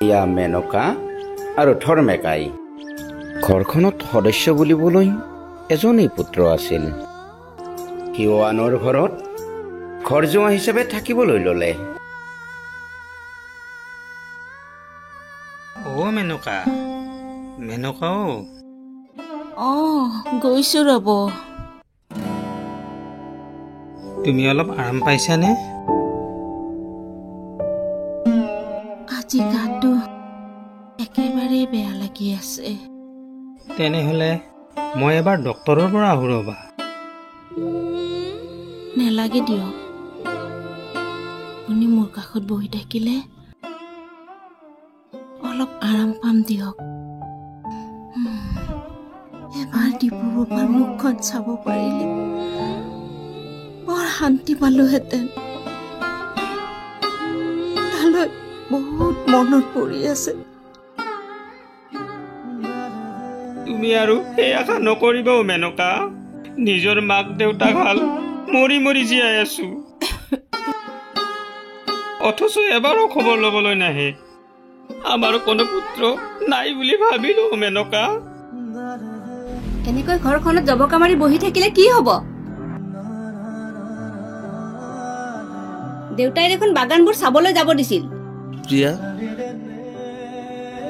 এয়া মেনকা আৰু থৰমেকাই। ঘৰখনত সদস্য বুলিবলৈ এজনেই পুত্ৰ আছিল। সিও আনৰ ঘৰত ঘৰ জোঁৱা হিচাপে থাকিবলৈ ল'লে। অ মেনকা, মেনকা অ। অ গৈছো ৰ'ব। তুমি অলপ আৰাম পাইছানে? আজি গাটো একেবাৰেই বেয়া লাগি আছে। তেনেহ'লে মই এবাৰ ডক্তৰৰ পৰা আহোঁ ৰ'বা। নেলাগে দিয়ক, আপুনি মোৰ কাষত বহি থাকিলে অলপ আৰাম পাম দিয়ক। এবাৰ ডিপু বাবাৰ মুখখন চাব পাৰিলে বৰ শান্তি পালোহেঁতেন। তালৈ বহুত মনত পৰি আছে। তুমি আৰু সেই আশা নকৰিবা মেনকা। নিজৰ মাক দেউতাক হাল মৰি মৰি জীয়াই আছো, অথচ এবাৰো খবৰ ল'বলৈ নাহে। আমাৰ কোনো পুত্ৰ নাই বুলি ভাবিলো মেনকা। এনেকৈ ঘৰখনত জবকা মাৰি বহি থাকিলে কি হ'ব? দেউতাই দেখোন বাগানবোৰ চাবলৈ যাব দিছিল। প্ৰিয়া,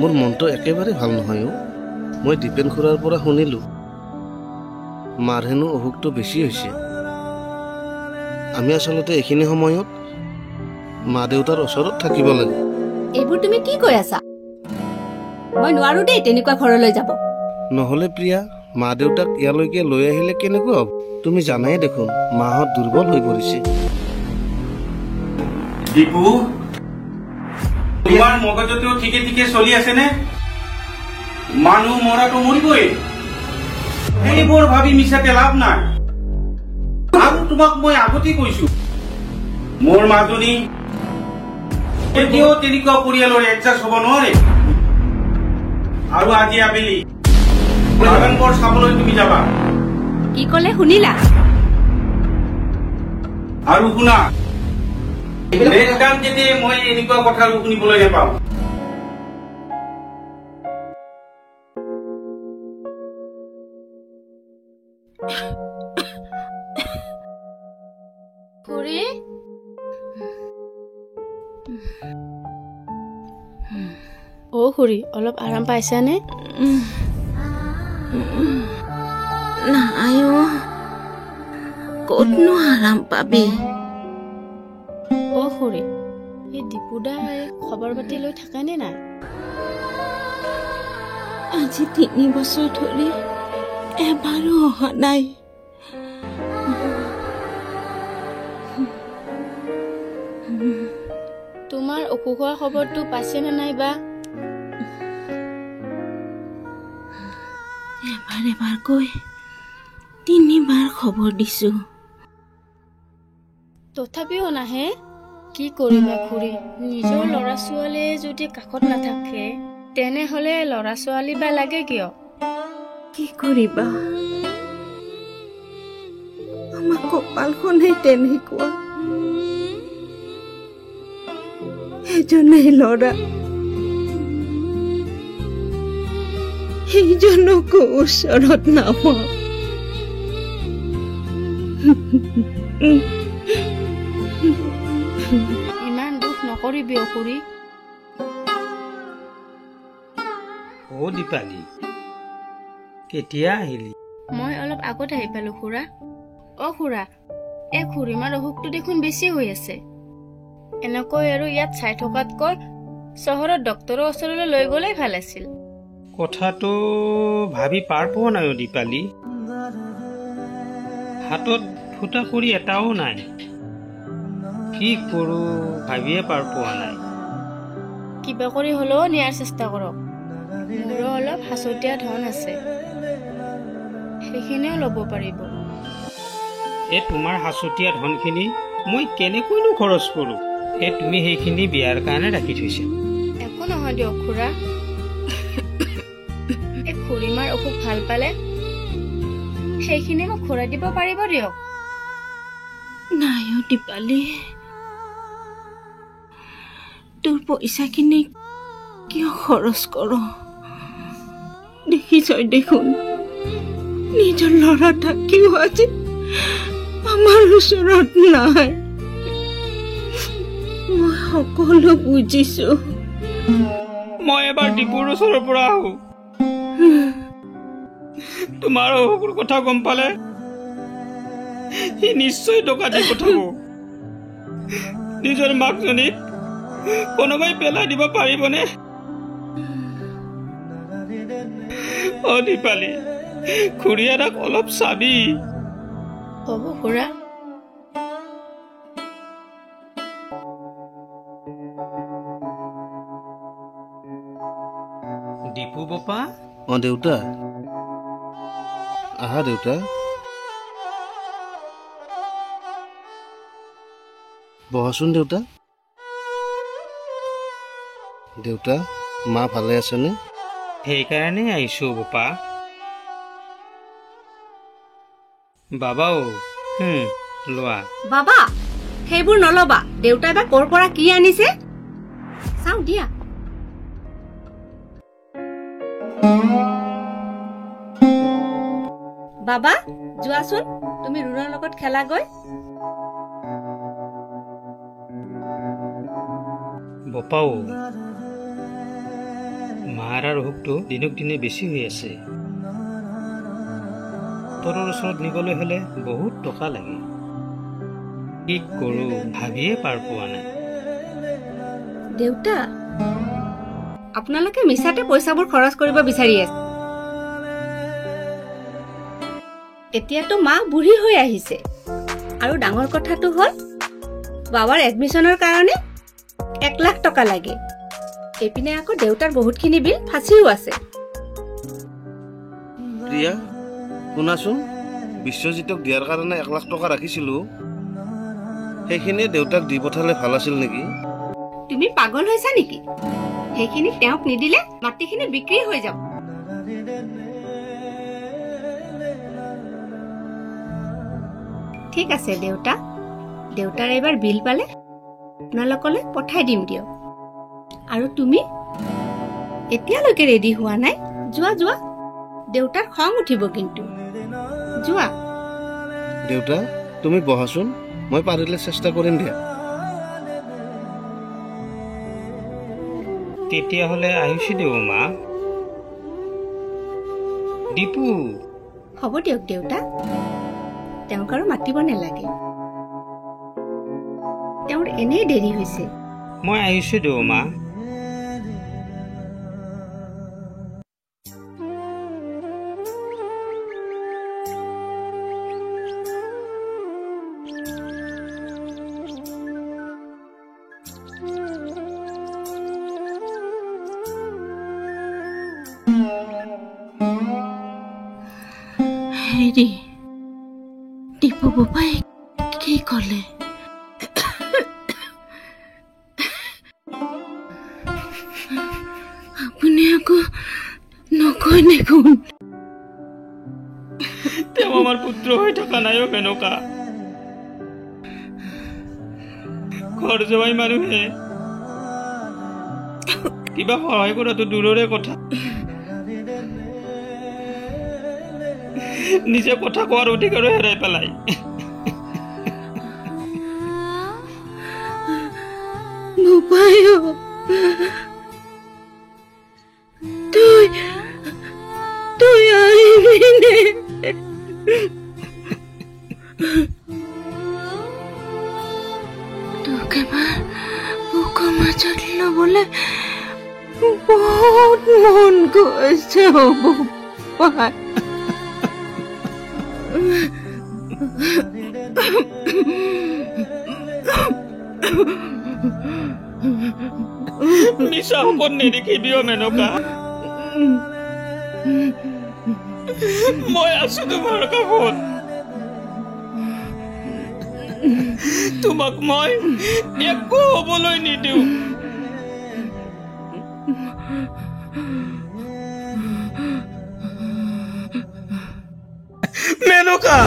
মোৰ মনটো একেবাৰে ভাল নহয় অ'। মই দীপেন খুৰাৰ পৰা শুনিলো মাৰ হেনো অসুখটো বেছি হৈছে। আমি আচলতে এইখিনি সময়ত মা দেউতাৰ ওচৰত থাকিব লাগে। এইবোৰ তুমি কি কৈ আছা? মই নোৱাৰো দেই তেনেকুৱা ঘৰলৈ যাব। নহ'লে প্ৰিয়া, মা দেউতাক ইয়ালৈকে লৈ আহিলে কেনেকুৱা হ'ব? তুমি জানাই দেখোন মাহঁত দুৰ্বল হৈ পৰিছে। দীপু, তোমাৰ মগজুটো ঠিকে ঠিকে চলি আছেনে? মানুহ মৰাটো মৰিবই, সেইবোৰ ভাবি মিছাতে লাভ নাই। আৰু তোমাক মই আগতেই কৈছো, মোৰ মাজনী কেতিয়াও তেনেকুৱা পৰিয়ালৰ এডজাষ্ট হ'ব নোৱাৰে। আৰু আজি আবেলি বাগানবোৰ চাবলৈ তুমি যাবা। কি ক'লে শুনিলা? আৰু শুনা, নেক্সট টাইম যাতে মই এনেকুৱা কথা শুনিবলৈ নাপাওঁ। খুৰী, অ খুৰী, অলপ আৰাম পাইছানে? নাই অ, ক'তনো আৰাম পাবি। অ খুৰী, এই দীপুদাই খবৰ পাতি লৈ থাকেনে নাই? আজি 3 বছৰ ধৰি এবাৰো অহা নাই। তোমাৰ অসুখৰ খবৰটো পাইছেনে নাই বা? এবাৰ এবাৰকৈ 3বাৰ খবৰ দিছো, তথাপিও নাহে। কি কৰিবা খুৰী, নিজৰ ল'ৰা ছোৱালীয়ে যদি কাষত নাথাকে তেনেহ'লে ল'ৰা ছোৱালী বা লাগে কিয়? কি কৰিবা, আমাৰ কপালখনেই তেনেকুৱা। এজনেই ল'ৰা, সেইজনকো ওচৰত নাপাওঁ। ইমান দুখ নকৰিবি অ খুৰী। অ দীপালী, কেতিয়া আহিলি? মই অলপ আগত আহি পালো খুৰা। অ খুৰা, এই খুৰীমাৰ অসুখটো দেখোন বেছি হৈ আছে। এনেকৈ আৰু ইয়াত চাই থকাতকৈ চহৰত ডক্তৰৰ ওচৰলৈ লৈ গ'লেই ভাল আছিল। কথাটো ভাবি পাৰ পোৱা নাই অ দীপালী। হাতত ফুটা কৰি এটাও নাই, কি কৰো ভাবিয়ে পাৰ পোৱা নাই। কিবা কৰি হ'লেও নিয়াৰ চেষ্টা কৰক। মোৰো অলপ সাঁচতীয়া ধন আছে, সেইখিনিও ল'ব পাৰিব। এই তোমাৰ সাঁচতীয়া ধনখিনি মই কেনেকৈনো খৰচ কৰোঁ? এই তুমি সেইখিনি বিয়াৰ কাৰণে ৰাখি থৈছা। একো নহয় দিয়ক খুৰা। এই খুৰীমাৰ অসুখ ভাল পালে সেইখিনি মোক ঘূৰাই দিব পাৰিব দিয়ক। নাই অ দীপালী, তোৰ পইচাখিনি কিয় খৰচ কৰ? দেখিছই দেখোন, নিজৰ ল'ৰা থাকিও আজি আমাৰ ওচৰত নাই। মই সকলো বুজিছো। মই এবাৰ দীপুৰ ওচৰৰ পৰা আহো। তোমাৰ অসুখৰ কথা গম পালে সি নিশ্চয় টকা দি পঠাব। নিজৰ মাকজনীক কোনোবাই পেলাই দিব পাৰিবনে? অ দীপালী, খুৰীয়াৰাক অলপ চাবি। হ'ব খুৰা। দীপু বপা। অ দেউতা, আহা দেউতা, বহাচোন দেউতা। দেউতা, মা ভালে আছেনে? সেইকাৰণে আহিছো বোপা। বাবাও লোৱা। বাবা, সেইবোৰ নলবা। দেউতাই বা ক'ৰ পৰা কি আনিছে চাওঁ দিয়া। বাবা যোৱাচোন, তুমি ৰুণৰ লগত খেলাগৈ। বপাও, মাৰ অসুখটো দিনক দিনে বেছি হৈ আছে। ডক্তৰৰ ওচৰত নিবলৈ হলে বহুত টকা লাগে। কি কৰো ভাবিয়ে পাৰ পোৱা নাই। দেউতা, আপোনালোকে মিছাতে পইচাবোৰ খৰচ কৰিব বিচাৰি আছে। এতিয়াতো মা বুঢ়ী হৈ আহিছে। আৰু ডাঙৰ কথাটো হ'ল, বাবাৰ এডমিশ্যনৰ কাৰণে 1 লাখ টকা লাগে। এইপিনে আকৌ দেউতাৰ বহুতখিনি বিল ফাঁচিও আছে। প্ৰিয়া, শুনাচোন, বিশ্বজিতক দিয়াৰ কাৰণে 1 লাখ টকা ৰাখিছিলো, সেইখিনি দেউতাক দি পঠালে ভাল আছিল নেকি? তুমি পাগল হৈছা নেকি? সেইখিনি তেওঁক নিদিলে মাটিখিনি বিক্ৰী হৈ যাব। ঠিক আছে দেউতা, দেউতাৰ এইবাৰ বিল পালে আপোনালোকলৈ পঠাই দিম দিয়ক। আৰু তুমি এতিয়ালৈকে ৰেডি হোৱা নাই? যোৱা যোৱা, দেউতাৰ খং উঠিব কিন্তু। যোৱা। দেউতা, তুমি বহাচোন, মই পাৰিলে চেষ্টা কৰিম দিয়া। তেতিয়াহ'লে আহিছো দেউ মা। দীপু। হ'ব দিয়ক দেউতা, তেওঁক আৰু মাতিব নালাগে। তেওঁৰ এনেই দেৰি হৈছে। মই আহিছো দেউ মা। হেৰি, দীপু বোপাই কি ক'লে? আপুনি আকৌ নকয় দেখোন। তেওঁ আমাৰ পুত্ৰ হৈ থকা নাই অ মেনকা। ঘৰ জোৱাই মানুহে কিবা সহায় কৰাটো দূৰৰে কথা, নিজে কথা কোৱাৰ অধিকাৰো হেৰাই পেলাই। তুই আহিবি নে? তোক এবাৰ বুকুৰ মাজত ল'বলৈ বহুত মন গৈছে বোপাই। মিছা সপোন নেদেখিবি অ মেনকা, মই আছো তোমাৰ কাষত। তোমাক মই একো হবলৈ নিদিওঁ। মেনকা।